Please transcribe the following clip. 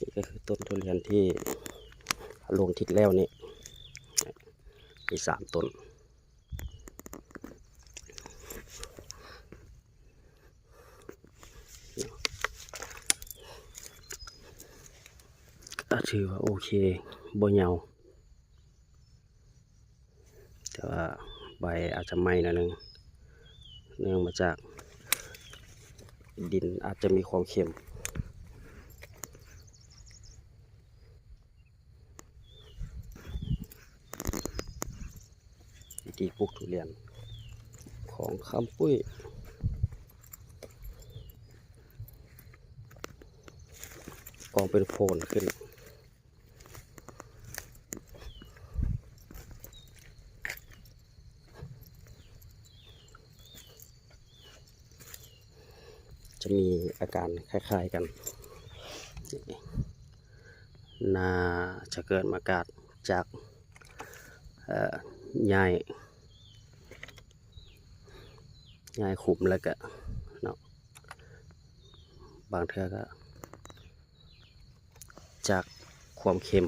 ນີ້ກໍຄືຕົ້ນທຸລຽນທີ່ລົງທິດແລ້ວນີ້ ມີສາມຕົ້ນ. ກໍຖືວ່າໂອເຄ ບໍ່ເຫຍົາ ແຕ່ວ່າໃບອາດຈະໄໝ້ໜ້ອຍໜຶ່ງ ເນື່ອງມາຈາກດິນອາດຈະມີຄວາມເຄັມ. ວິທີປູກທຸລຽນຂອງຄຳປຸ້ຍ ກອງເປັນໂພນຂຶ້ນ ຈະມີອາການຄ້າຍໆກັນ. ໜ້າຈະເກີດມາກາດຈາກ ເອີ ຍ້າຍ ຍ້າຍຂຸມ ແລ້ວກະເນາະ ບາງເທື່ອກະຈາກຄວາມເຄັມ